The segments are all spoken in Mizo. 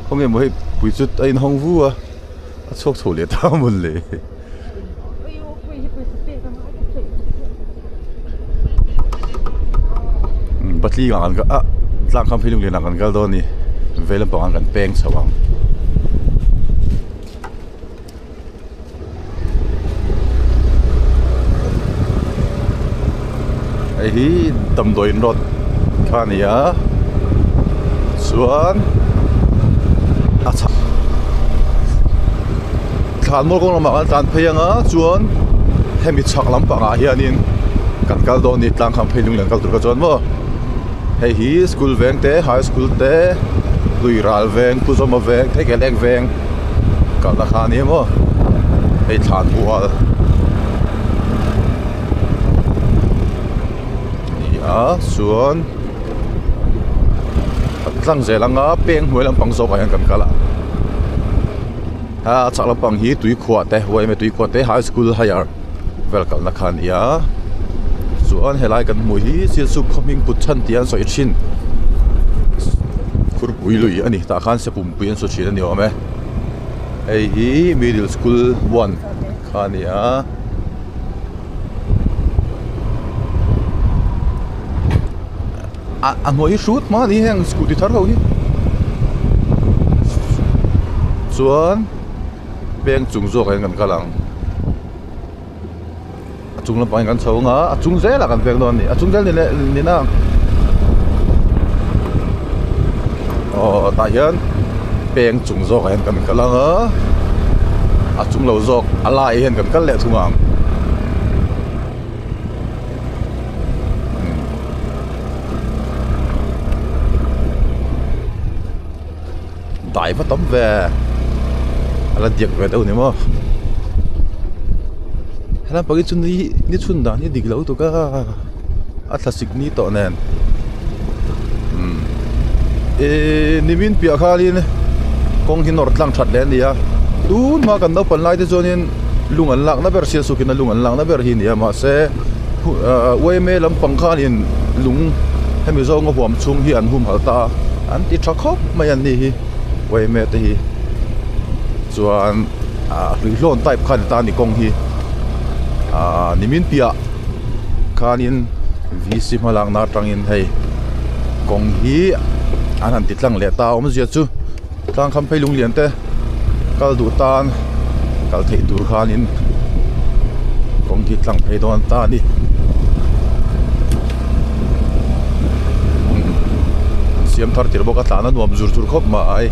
Khawnge maw hei pui chu a inhawng vu a a chhuak chho leh ta a mawn le. Patling ah kan kal ah tlang kham phei lung lian ah kan kal dawn a ni vei lampang ah kan peng chho ang. Hei hi damdawiin road kha a ni a chuan a chhak thlan mawl kawng lamah kan tlan phei ang a chuan hemi chhak lampangah hianin kan kal dawn a ni tlang kham phei lung lian kal tur kha chuan maw hei hi school veng te high school te lui ral veng pu zawma veng theikel ek veng. Kalna kha a ni maw hei thlan bual a ni a chuan a tlang zel anga peng hnuai lampang zawkah hian kan kal a a chhak lampang hi tuikhuah te yma tuikhuah te high school higher vel kalna kha a ni a chuan helai kan hmuh hi sialsuk khaw hming kut chhan tih an sawi thin khurpui lui a ni tah khan sepum pui an su thin a ni awm e hei hi middle school one kha a ni a a hnuai hi hrut hma a ni heng scooty thar ho hi chuan peng chung zawk ah hian kan kal ang a chung lampang hian kan chho ang a a chung zelah kan veng dawn a ni a chung zel ni leh ni na aw tah hian peng chung zawk ah hian kan kal ang a a chung lo zawk a lai hian kan kal leh thung ang. Dai va tam ve a la diak ve deuh a ni maw helai pang hi chu ni ni chhun dan hi dik lo tuk a a thlasik ni tawh nen umm ihh nimin piah khanin kawng hi nawr tlang that leh a ni a tun hma kan naupang lai te chuanin lung an lakna ber sial suk in a lung an lakna ber hi a ni a mahse yma lampang khanin lung hemi zawnga huam chhung hi an humhalh ta a. An ti tha khawp mai an ni hi yma te hi chuan ah hluihlawn type kha a ni ta a ni kawng hi ah nimin piah khanin vc hma lakna atangin hei kawng hi an han ti tlang leh ta a awmzia chu tlang kham phei lung lian te kal duh tan kal theih tur khanin kawng hi tlang phei dawn ta a ni. Siam thar tir bawk a tlan a nuam zur zur khawp mai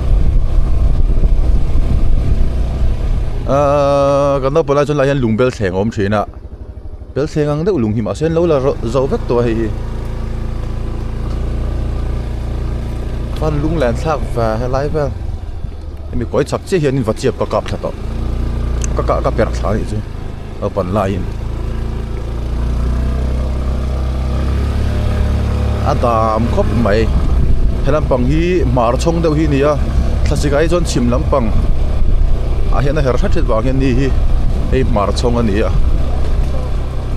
aaa kan naupang lai chuan lai hian lung bel thleng a awm thin a bel thleng ang deuh lung hi mahse an lo la zo vek tawh a hei hi chuan lung len thlak ve helai vel hemi kawi chak chiah hian in va chiap ka kap thla tawh ka kah ka perh thla a nih chu. Naupan laiin a dam khawp mai he lampang hi hmar chhawng deuh hi a ni a thlasik ah hi chuan chhim lampang ah hian a her hret hret vang hian ni hi hei hmar chhawng a ni a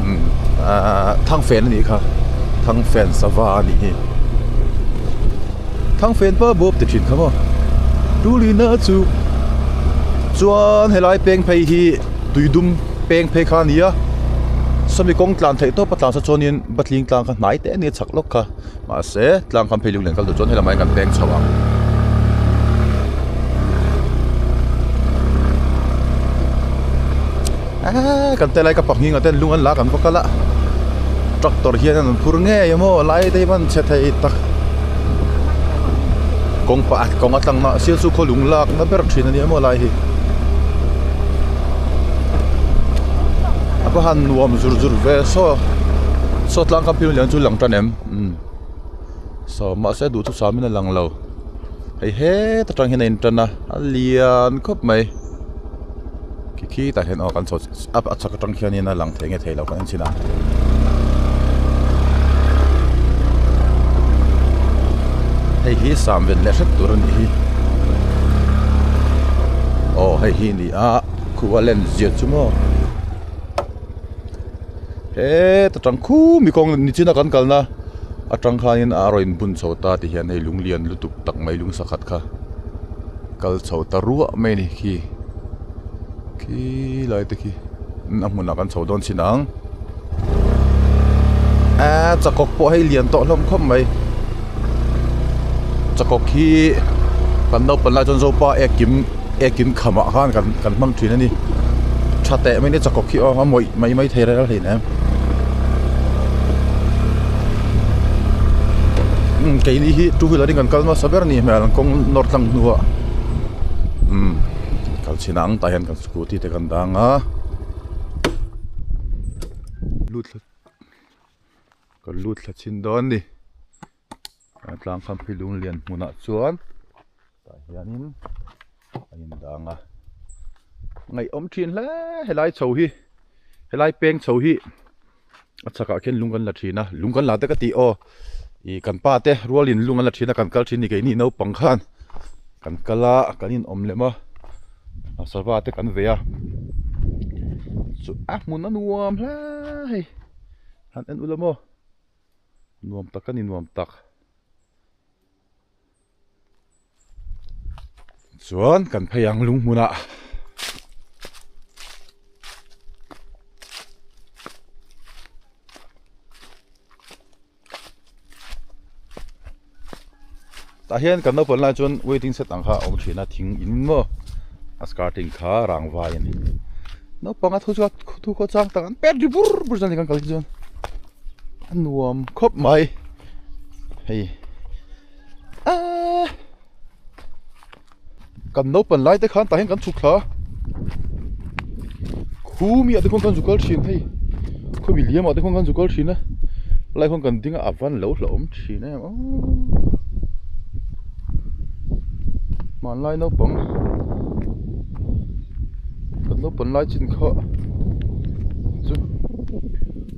umm ahh thangfen a nih kha thangfen sava a nih hi thangfen pa bawp ti thin kha maw tulina chu chuan helai peng phei hi. Tui dum peng phei kha a ni a sawmi kawng tlan theih tawp a tlan sa chuanin batling tlang kha hnai te a ni a chhak lawk kha mahse tlang khan phei lung lian kal tur chuan helamah hian kan peng chho ang. Eee kan te lai ka pahnih ah ten lung an la kan va kal a tractor hian an phur ngei a maw lai te hi hman chhe thei tak kawng pah kawng a tlang na sial chu khaw lung lak na ber thin a nia maw lai hi a va han nuam zur zur ve saw saw tlang kam phei lian chu lang tan em umm saw mahse duhthusam in a lang lo hei heta tang hian a in tan a a lian khawp mai. Khi khi tah hian aw kan chho a chhak atang khianin a lang thei nge thei lo kan en chhin a. Hei hi sam ven leh hret tur a nih hi. Aw hei hi a ni a khua len zia chu maw. Heta tang khu mi kawng nichina kan kalna. Atang khanin a rawn bun chho ta ti hian hei lung lian lutuk tak mai lung sakhat kha kal chho ta ruah mai a ni khi khi lai te khi a hmunah kan chho dawn chin ang eee chakawk pawh hei lian tawh hlawm khawp mai chakawk hi kan naupang lai chuan zopa ekim ekin khamah khan kan kan hmang thin a ni tha teh mai ni chakawk hi aw a mawih mai mai thei rel hleinem umm keini hi two wheeler in kan kal nasa ber a nih hmel kawng nawr tlang hnuah umm kal chhin ang tah hian kan scooty te kan dang a lut thla kan lut thla chhin dawn a ni. A tlang kha phei lung lian hmunah chuan tah hianin a indang a ngaihawm thin hle helai chho hi helai peng chho hi a chhakah khian lung kan la thin a lung kan la te ka tih aw ih kan pa te rualin lung an la thin a kan kal thin a ni keini naupang khan kan kal a kan inawm lem a a sava te kan vei a chu a hmun a nuam hle hei han en ula maw. Nuam tak a ni nuam tak. Chuan kan phei ang lung hmunah. Tah hian kan naupang lai chuan waiting shed ang kha a awm thin a thing in maw a skirting kha rangvai a ni. Naupang a thu chu a thu khaw chang tak an pet ri bur bur chuan kan kal hi chuan a nuam khawp mai hei aaa kan naupang lai te khan tah hian kan chhuk thla a khumi ah te khawn kan zu kal thin hei khawmi liam ah te khawn kan zu kal thin a lai khawn kan ding a a van lo hlauhawm thin em aww hmanlai naupang kan naupang lai chin kha chu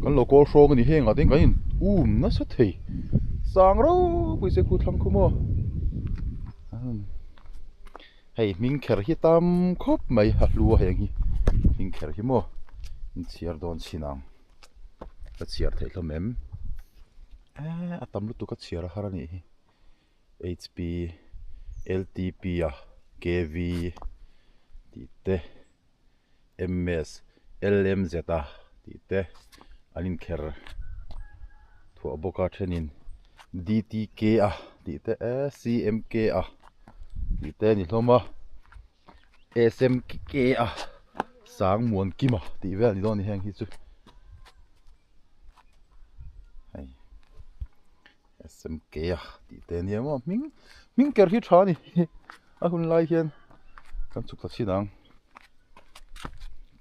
kan lo kawl hrawng a ni heng ah te hian kan in um nasa thei sang ropui se khu thlang khu maw. Hei hming kher hi tam khawp mai a hlu a heng hi hming kher hi maw in chhiar dawn chhin ang ka chhiar theih hlawm em eee a tam lutuk a chhiar a har a nih hi H P L T P a K V tih te M S L M Z a tih te an inkher thuah bawk a thenin D T K a tih te eee C M K a tih te a ni hlawm a S M K a Sangmuankima tih vel a ni dawn a ni heng hi chu hei S M K a tih te a nia maw hming hming ker hi tha a ni a hun lai hian kan chhuk ta chhin ang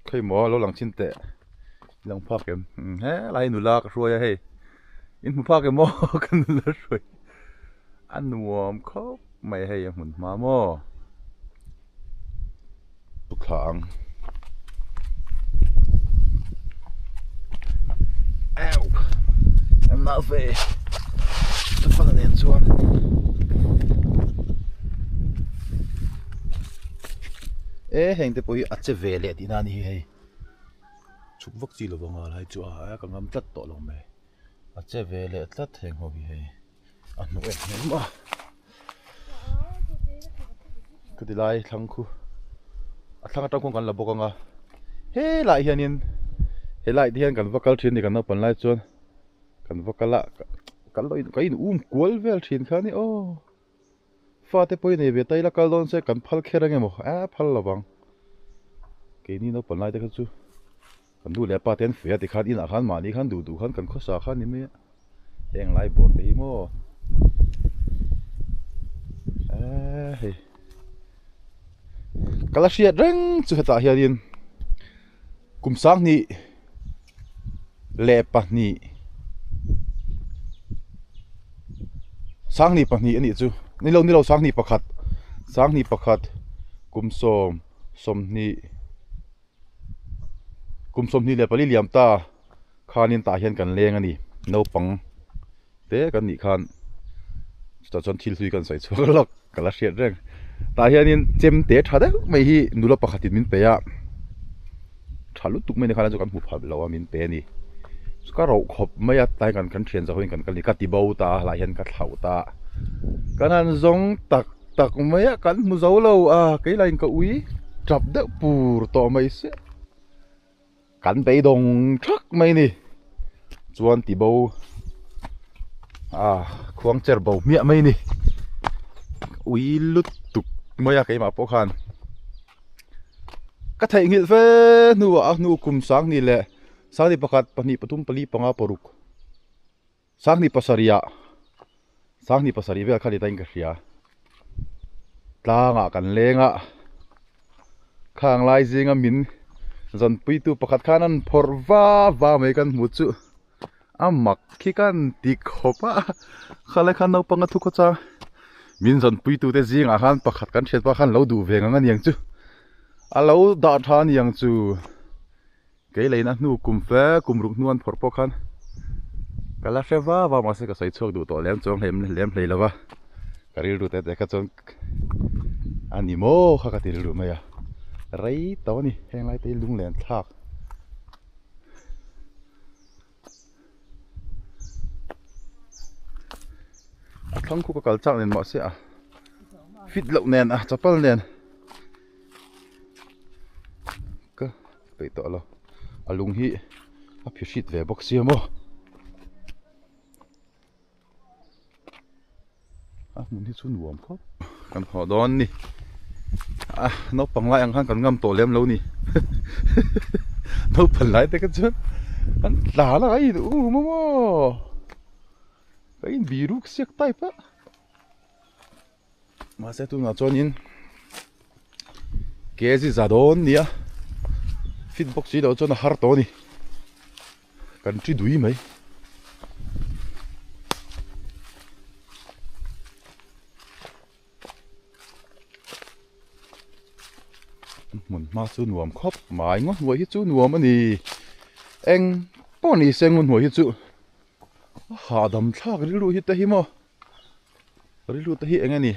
khawi maw lo lang chhin teh lang phak em helai nula ka hruai a hei in hmu phak em maw ka nula hruai a nuam khawp mai hei a hmun hma maw thla ang au an mah ve chapal nen chuan e heng te pawh hi a che ve leh tihna a ni hi hei chhuk vak chi lovang a lai chu a ka ngam tlat tawh lo mai a che ve leh tlat heng ho hi hei. a hnu em em a ka ti lai thlang khu a thlang atang khuan kan la bawk ang a helaiah hianin helaiah te hian kan va kal thin a ni kan naupan lai chuan kan va kal a kan lo in ka in um kual vel thin kha a ni aw fate pawh hi nei ve ta ila kal dawn se kan phal kher ang emaw eh phal lo vang keini naupan lai te kha chu. Kan nu leh pa te an feh a tikhan inah khan mahni khan duh duh khan kan khawsa kha a ni mai a, heng lai bawr te hi maw eee hei ka la hriat reng chu hetah hianin kum sanghnih leh pahnih sanghnih pahnih a nih chu ni lo ni lo sanghnih pakhat sanghnih pakhat kum sawm sawmhnih. Kum 24 liam ta khanin tah hian kan leng a ni naupang te kan nih khan chutah chuan thil hlui kan sawi chhuak lawk ka la hriat reng tah hianin chem te tha deuh mai hi nula pakhatin min pe a tha lutuk mai ni khan chu kan hmu phal lo a min pe a ni. Ka roh khawp mai a tlai kan kan thian zahoin kan kal ni ka ti bo ta a hlai hian ka thlauh ta a kan han zawng tak tak mai a kan hmu zo lo a kei lah in ka ui tap deuh pur tawh mai se kan beidawng thak mai ni chuan ti bo a khuang cher bo hmiah mai ni ui lutuk mai a keimah pawh khan. Ka theihnghilh fe hnuah a hnu kum sanghnih leh sanghnih pakhat pahnih pathum pali panga paruk sanghnih pasarih ah sanghnih pasarih vel kha ni tain ka hria tlangah kan leng a khang lai zinga min zanpuitu pakhat khan an phawrh va va mai kan hmu chu a mak khi kan ti khawp a khalai khan naupang a thu khaw chang min zawnpui tute zingah khan pakhat kan hriat pah khan lo duh ve ngang aniang chu a lo dah tha aniang chu kei leina hnu kum fe kum ruk hnu an phawrh pawh khan ka la hre va va mahse ka sawi chhuak duh tawh lem chuang hlem lem hlei lova ka rilru te te kha chuan a ni maw kha ka ti rilru mai a rei tawh a ni heng lai te hi lunglen thlak. A thlang khu ka kal chak nen mahse a fit loh nen a chapal nen ka peih tawh lo a lung hi a phi hrit ve bawk sia maw. A hmun hi chu nuam khawp kan haw dawn ni a naupang lai ang khan kan ngam tawh lem lo ni naupang lai te kha chuan an tlan a a in um a maw ka in biruk siak type a mahse tunah chuanin kg za dawn nia fit bawk si loh chuan a har tawh a ni. Kan thi dui mai. Hmun hma chu nuam khawp mai ngaw hnuai hi chu nuam a ni. Eng pawh ni se ngaw hnuai hi chu a hahdam thlak rilru hi te hi maw rilru te hi eng nge ni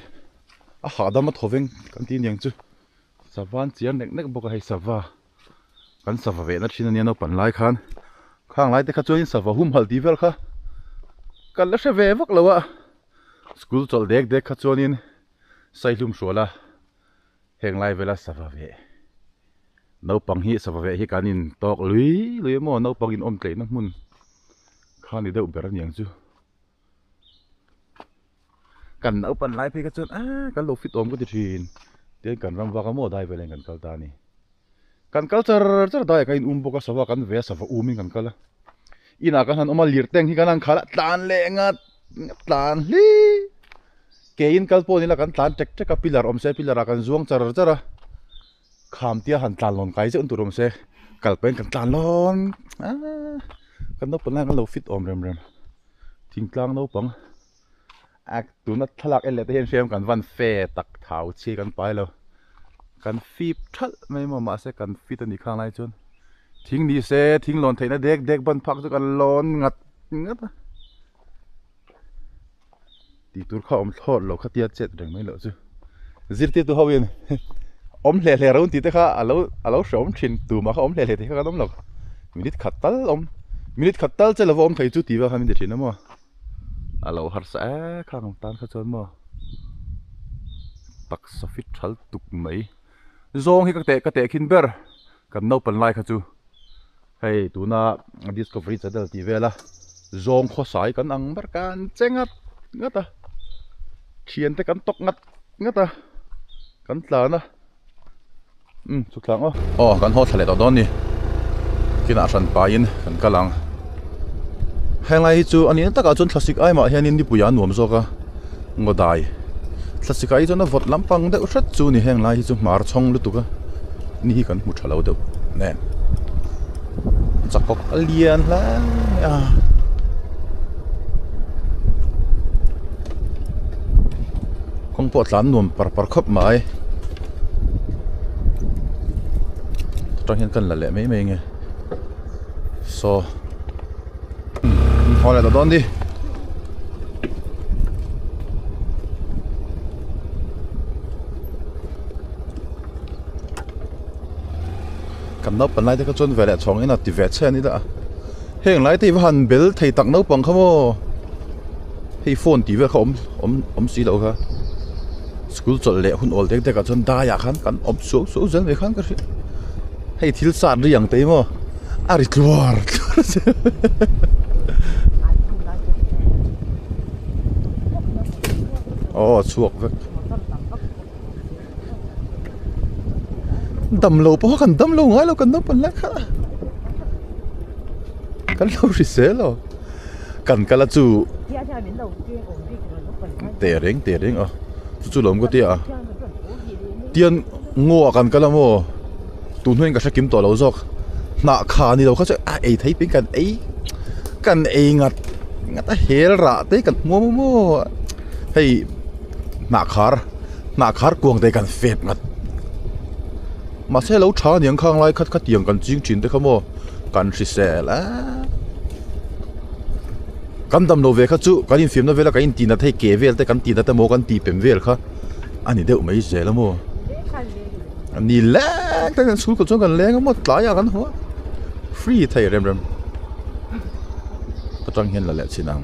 a hahdam a thaw veng kan tih aniang chu sava an chiar nek nek bawk a hei sava. Kan sava vehna thin ania naupan lai khan khang lai te kha chuanin sava humhalh tih vel kha kan la hre ve vak lo a school chawlh dek dek kha chuanin saihlum hrual a heng lai vela sava veh naupang hi sava veh hi kan in tawk lui lui a maw naupang in awm tleihna hmun kha ni deuh ber aniang chu kan naupan lai phei kha chuan ah kan lo fit awm ka ti thin tihian kan ram vak a maw dai velin kan kal ta a ni. Kan kal char char daiah kan in um bawk a sava kan ve a sava um in kan kal a inah kan han awm a lirteng hi kan han khalh a tlan leh ngat ngat tlan hli ke in kal pawh ni ila kan tlan ṭek ṭek a pillar awm se pillar ah kan zuang char char a kham tia han tlan lawn kai zeuh tur awm se kal pahin kan tlan lawn aaa kan naupang lai ah kan lo fit awm rem rem thingtlang naupang a tuna thlalak en leh te hian hriam kan van fe tak thau chhi kan pai lo kan fip thalh mai maw mahse kan fit a nih khang lai chuan thing ni se thing lawn theihna dek dek ban phak chu kan lawn ngat ngat a tih tur kha awm thlawt lo khatia chet reng mai loh chu zirtirtu ho in awm hle hle ro tih te kha alo alo hreawm thin tumah kha awm hle hle thei kha kan awm lo minute khat tal awm minute khat tal che lova awm thei chu tih vel kha min ti thin a maw. A lo harsa e khang ang tan kha chuan maw taksa fit thal tuk mai zawng hi ka teh ka teh khin ber kan naupan lai kha chu hei tuna discovery channel tih vel a zawng khawsai kan ang ber kan che ngat ngat a thiante kan tawk ngat ngat a kan tlan a. Umm chhuk thla ang aw. Aw kan haw thla leh tawh dawn ni. Kinah hran paiin kan kal ang. Heng lai hi chu a nihna takah chuan thlasik ai mah hianin nipui ah a nuam zawk a ngaw dai. Thlasik ah hi chuan a vawt lampang deuh hret chu ni heng lai hi chu hmar chhawng lutuk a ni hi kan hmu tha lo deuh nen. Chakawk a lian hle mai a. Kawng pawh a tlan nuam par par khawp mai atang hian kan la leh mai mai nge saw haw leh ta dawn ni kan naupang lai te kha chuan ve leh chhawng in a ti ve che a ni la. Heng lai te hi va han bel thei tak naupang kha maw hei phone tih vel kha awm awm awm si loh kha school chawlh leh hun awl dek dek ah chuan dai ah khan kan awm suau suau zel mai khan ka hria hei thil sat ri ang te hi maw a ri tluar tluar zel aw chhuak vek. Dam lo pawh kha kan dam lo ngai lo kan naupang lai kha kan lo hrisel lo kan kal a chu teh reng teh reng a chu chu lawm ka tia a tian ngaw ah kan kal a maw tun hnuaiin ka hre kim tawh lo zawk hnah kha ni lo kha chu a ei thei peng kan ei kan ei ngat ngat a hel rah te kan hmuam a maw hei hnah khar. Hnah khar kuang te kan fep ngat. Mahse lo tha aniang khang lai khat khatiang kan ching thin te kha maw kan hrisel a. Kan dam lo ve kha chu kan infiamna vela kan intina thei ke vel te kan tina te maw kan ti pem vel kha a ni deuh mai zel a maw. Ni leng te kan chhul kawt chuan kan leng a maw tlaiah kan haw a free thei rem rem atang hian la leh chin ang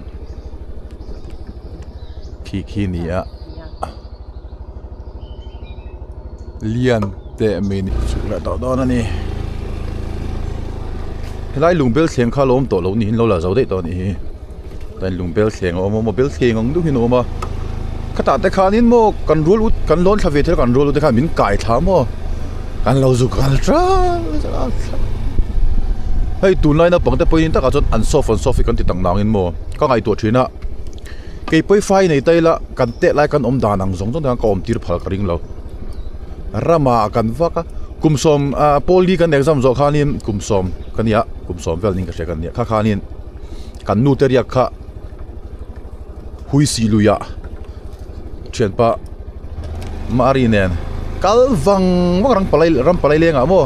khi khi ni a. Lian teh mai ni chhuk leh tawh dawn a ni helai lungbel thleng kha a lo awm tawh loh niin lo la zo daih tawh a nih hi chuan lungbel thleng a awm a maw bel thleng ang deuh hian a awm a khatah te khanin maw kan rual ut kan lawn thla ve thei a kan rual ut te khan min kai thla maw kan lo zuk nghal tlat hei tunlai naupang te pawhin takah chuan an soft an soft hi kan ti tak nangin maw ka ngaihtuah thin a. Kei pawi fai nei ta ila kan teh lai kan awm dan ang zawng zawng te khan ka awm tir phal ka ring lo. Ramah kan vak a, kum sawm ah pawli kan exam zawh khanin kum sawm ka nia, kum sawm vel niin ka hria kan nia kha khanin kan nu te riak kha hui sih luiah thianpa Mari nen kal vang vang rang palai ram palai lengah maw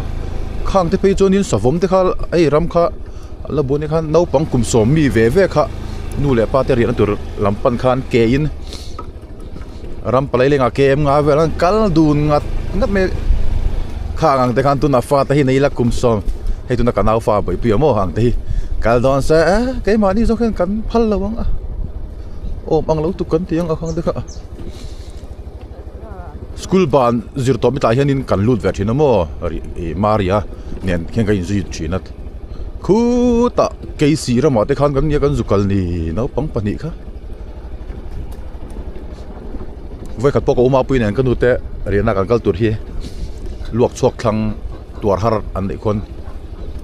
khang te phei chuanin savawm te kha hei ram kha. A la buan hi khan naupang kum sawm mi ve ve kha nu leh pa te riahna tur lam pan khan ke in ram palai lengah ke em nga vel an kal dun ngat ngat mai kha ang ang te khan tunah fa te hi nei ila kum sawm hei tuna ka nau fa bawihpui awm aw ang te hi kal dawn se e keimahni zawk hian kan phal lo ang a awm ang lo tuk kan ti ang a khang te kha school ban zir tawh mi tlai hianin kan lut ve thin a maw ih Maria nen khian kan inzui thin a. Khutah Keisi ramah te khan kan nia kan zu kal ni naupang pahnih kha vawikhat pawh ka uma pui nen ka nu te riahna kan kal tur hi luak chhuak thlang tuar har an neih khawn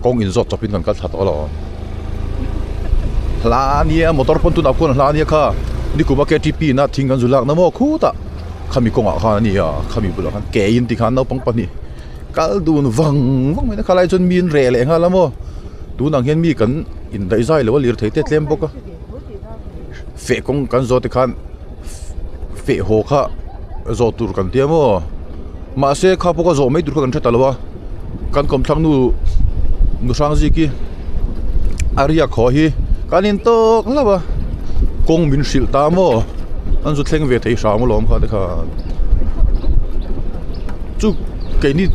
kawng in zawt chawp in kan kal thla tawh alawm hla ania motor pawn tunah khuan hla ania kha nikuma ktp na thing kan zu lak na maw khutah khami kawngah khan a nia khami bulah khan ke in tikhan naupang pahnih. Kal dun vang vang mai na khalai chuan mi an reh leh nghal a maw tun ang hian mi kan indaih zai lo a lirthei te tlem bawk a feh kawng kan zawh te khan feh haw kha zawh tur kan tia maw mahse kha pawh kha zawh mai tur kha kan hre ta lo a kan kawmthlang nu nu hrang zik hi a riak haw hi kan in tawk hlauh a kawng min hrilh ta maw an zu thleng ve thei hram alawm kha te khan. Chu keini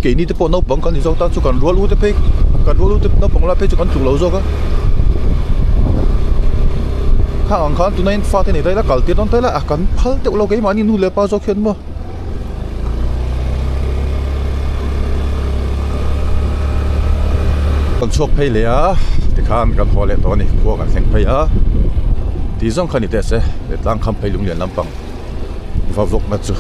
keini te pawh naupang kan ni zawk ta chu kan rual u te phei kan rual u te naupang lai phei chu kan tluk lo zawk a khang ang khan tuna in fate nei ta ila kal tir dawn ta ila a kan phal deuh lo keimahni nu leh pa zawk hian maw kan chhuak phei leh a tikhan kan haw leh tawh a ni khua kan thleng phei a tih zawng kha ni teh se tlang kham phei lunglian lampang va vawk na chu.